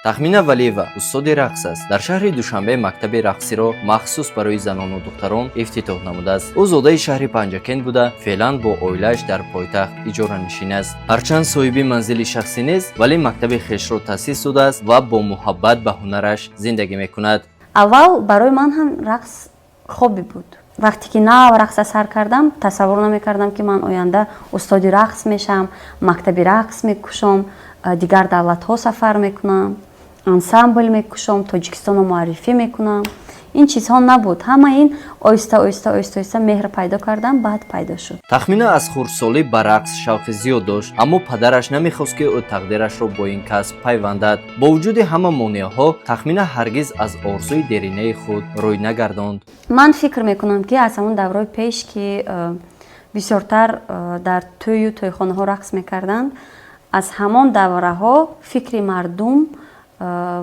Тахмина Валиева устоди рақс аст. Дар шаҳри Душанбе мактаби рақсиро махсус барои занону духтарон ифтитоҳ намудааст. Ӯ зодаи шаҳри Панҷакент буда, феълан бо оилааш дар пойтахт иҷоранишин аст. Ҳарчанд соҳиби манзили шахсӣ нест, вале мактаби хешро таъсис додааст ва бо муҳаббат ба ҳунараш зиндагӣ мекунад. Аввал барои ман ҳам рақс хобби буд. Вақте ки нав рақса сар кардам, тасаввур намекардам, ки ман оянда устоди рақс мешавам, мактаби рақс мекушом, дигар давлатҳо сафар мекунам, ансамбл мекушом, Тоҷикистонро муаррифӣ мекунам. Ин чизҳо набуд. Ҳама ин оҳиста, оҳиста, оҳиста, оҳиста меҳр пайдо кардам, баъд пайдо шуд. Тахмина аз хурдсолӣ ба рақс шавқи зиёд дошт, аммо падараш намехост, ки ӯ тақдирашро бо ин касб пайвандад. Бо вуҷуди ҳама монеаҳо, Тахмина ҳаргиз аз орзуи деринаи худ рӯй нагардонд. Ман фикр мекунам, ки аз ҳамон давраи пеш, ки бисёртар дар тӯю тӯйхонаҳо рақс мекарданд, аз ҳамон давраҳо фикри мардум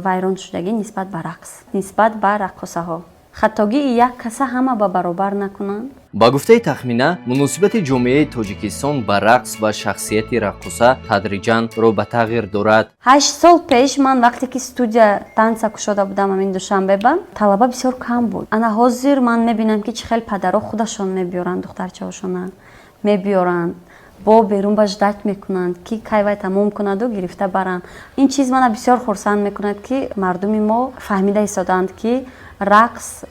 вайроншудагӣ нисбат ба рақс, нисбат ба раққосаҳо. Хатогии як каса ҳама ба баробар накунанд. Ба гуфтаи Тахмина, муносибати ҷомеаи Тоҷикистон ба рақс ва шахсияти раққоса тадриҷан рӯ ба тағйир дорад. 8 сол пеш ман вақте ки студия танца кушода будам ҳамин Душанбеба, талаба бисёр кам буд. Ана ҳозир ман мебинам, ки чӣ хел падаро худашон мебиёранд, духтарчаҳошона мебиёранд, бо берун ба ждать мекунанд, ки кай вай тамом кунаду гирифта баранд. Ин чиз мана бисёр хурсанд мекунад, ки мардуми мо фаҳмида истодаанд, ки рақс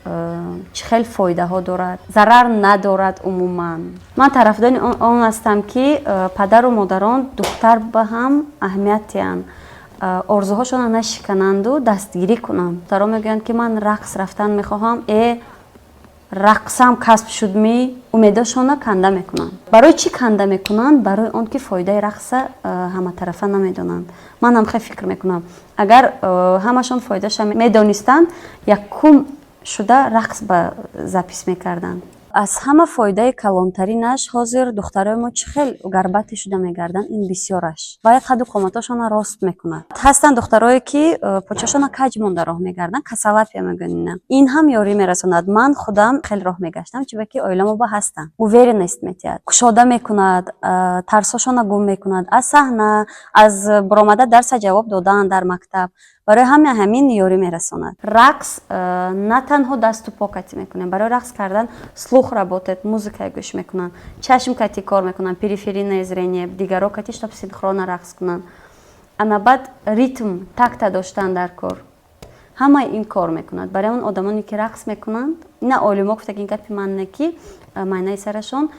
чӣ хел фоидаҳо дорад, зарар надорад. Умуман, ман тарафдори он ҳастам, ки падару модарон духтар ба ҳам аҳамият диҳанд, орзуҳошонро нашикананду дастгирӣ кунанд. Духтаро мегӯянд, ки ман рақс рафтан мехоҳам. Рақсам касб шудми? Умедошона канда мекунанд. Барои чӣ канда мекунанд? Барои он ки фоидаи рақса ҳаматарафа намедонанд. Ман ҳам хел фикр мекунам: агар ҳамашон фоидаша медонистанд, якум шуда рақс ба запись мекарданд. Аз ҳама фоидаи калонтаринаш, ҳозир духтарои мо чӣ хел горбатый шуда мегарданд, ин бисёраш ва қаду қоматошона рост мекунад. Ҳастанд духтарое, ки почашона каҷ монда роҳ мегарданд, косолапия мегӯянд ина. Ин ҳам ёрӣ мерасонад. Ман худам хеле роҳ мегаштам, чунки оиламо ба ҳастам. Уверенность метиҳад, кушода мекунад, тарсошона гум мекунад аз саҳна, аз баромада дарса ҷавоб додан дар мактаб. Барои ҳама ҳамин ёрӣ мерасонад. Рақс на танҳо дасту по катӣ мекунем. Барои рақс кардан слух работает, музыка гӯш мекунанд, чашм катӣ кор мекунанд, периферийное зрение, дигаро катӣ, чтоб синхронно рақс кунанд. Ана баъд ритм, такта доштан дар кор, ҳамаи ин кор мекунад. Барои он одамоне, ки рақс мекунанд, ина олимо гуфта, ин гапи ман не, ки майнаи сарашон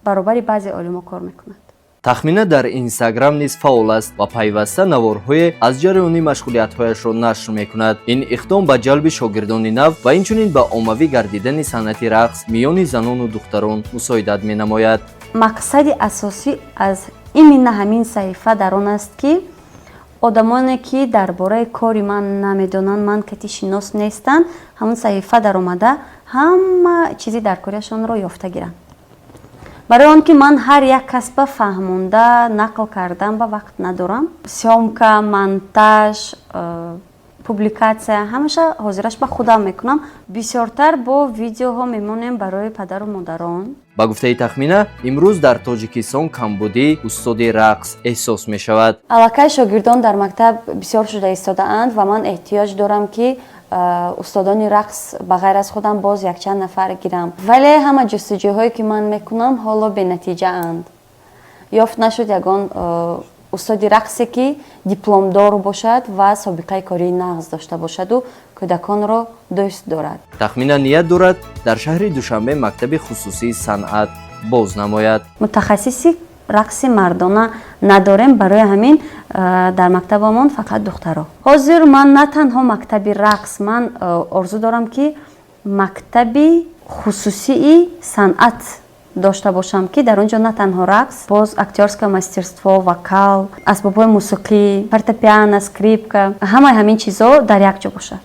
баробари баъзе олимо кор мекунад. Тахмина дар Инстаграм низ фаъол аст ва пайваста наворҳое аз ҷараёни машғулиятҳояшро нашр мекунад. Ин иқдом ба ҷалби шогирдони нав ва инчунин ба оммавӣ гардидани санъати рақс миёни занону духтарон мусоидат менамояд. Мақсади асосӣ аз именно ҳамин саҳифа дар он аст, ки одамоне, ки дар бораи кори ман намедонанд, ман кати шинос нестанд, ҳамон саҳифа даромада, ҳама чизи дар корияшонро ёфта гиранд. Барои он ки ман ҳар як касба фаҳмонда нақл кардан ба вақт надорам. Съёмка, монтаж, публикация ҳамаша ҳозираш ба худам мекунам. Бисёртар бо видеоҳо мемонем барои падару модарон. Ба гуфтаи Тахмина, имрӯз дар Тоҷикистон камбудии устоди рақс эҳсос мешавад. Аллакай шогирдон дар мактаб бисёр шуда истодаанд ва ман эҳтиёҷ дорам, ки устодони рақс ба ғайр аз худам боз якчанд нафар гирам, вале ҳама ҷустуҷӯҳое, ки ман мекунам, ҳоло бенатиҷаанд. Ёфт нашуд ягон устоди рақсе, ки дипломдор бошад ва собиқаи кории нағз дошта бошаду кӯдаконро дӯст дорад. Тахмина ният дорад, дар шаҳри Душанбе мактаби хусусии санъат боз намояд. Мутахассиси рақси мардона надорем, барои ҳамин дар мактабамон фақат духтаро. Ҳозир ман на танҳо мактаби рақс, ман орзу дорам, ки мактаби хусусии санъат дошта бошам, ки дар он ҷо на танҳо рақс, боз актёрское мастерство, вокал, асбобҳои мусиқӣ, фортепиано, скрипка, ҳамаи ҳамин чизҳо дар як ҷо бошад.